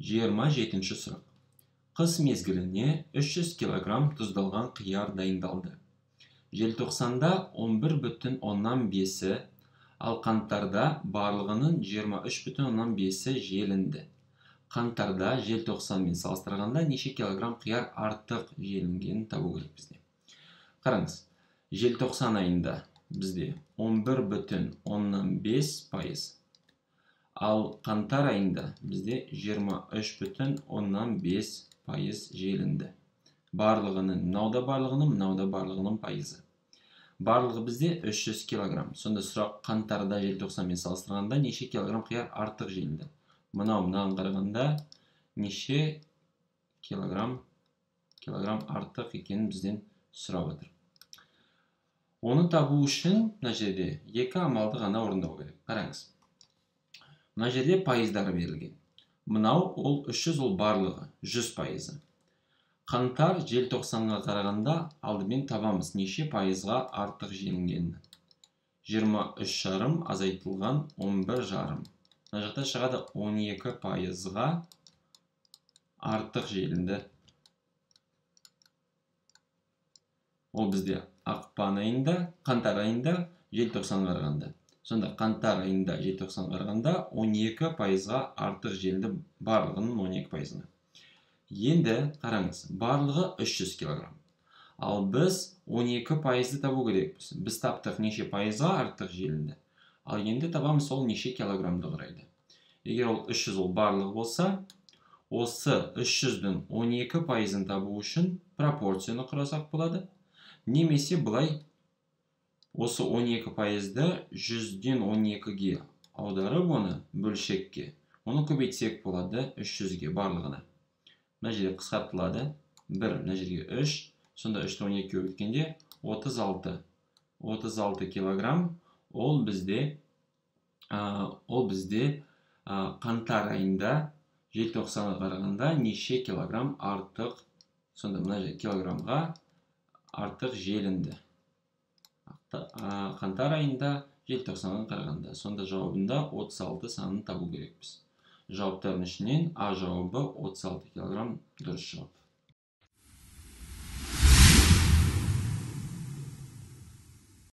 27-ші сұрақ. Қыс мезгіліне 300 килограмм тұздалған қияр дайындалды. Желтоқсанда 11,5-і, ал қаңтарда барлығының 23,5-і желінді. Қаңтарда желтоқсанмен салыстырғанда неше килограмм қияр артық желінгенін табу керек бізде. Қараңыз, желтоқсан айында бізде 11,5%, ал қаңтар айында бізде 23,5% желінді. Барлығының, мынау да барлығының, мынау да барлығының пайызы. Барлығы бізде 300 килограмм. Сонда сұрақ қаңтарда желтоқсанмен салыстырғанда неше килограмм қияр артық желінді? Мынау мынаған қарағанда неше килограмм артық екенін бізден сұрап отыр. Оны табу үшін мына жерде екі амалды ғана орындау керек. Қараңыз. Мына жерде пайыздары берілген. Мынау ол 300, ол барлығы 100%. Қаңтар желтоқсанға қарағанда алдымен табамыз неше пайызға артық желінгенін. 23,5 азайтылған 11,5. Мына жақта шығады 12%-ға артық желінді. Ол бізде ақпан айында, қаңтар айында желтоқсанға қарағанда. Сонда қаңтар айында желтоқсанға қарағанда 12%-ға артық желінді, барлығының 12%-ына. Енді қараңыз, барлығы 300 килограмм. Ал біз 12%-ды табу керекпіз. Біз таптық неше пайызға артық желінді. Ал енді табамыз ол неше килограммды құрайды. Егер ол 300 ол барлығы болса, осы 300-дің 12%-ын табу үшін пропорцияны құрасақ болады. Немесе былай осы 12%-ды 100-ден 12-ге аударып оны бөлшекке, оны көбейтсек болады 300-ге барлығына. Мына жерде қысқартылады. 1, мына жерге 3, сонда 3-ті 12-ге көбейткенде 36. 36 килограмм ол бізде қаңтар айында желтоқсанға қарағанда неше килограмм артық, сонда мына жерде килограммға артық желінді. Қаңтар айында желтоқсанға қарағанда. Сонда жауабында 36 санын табу керекпіз. Жауаптардың ішінен А жауабы 36 килограмм дұрыс жауап.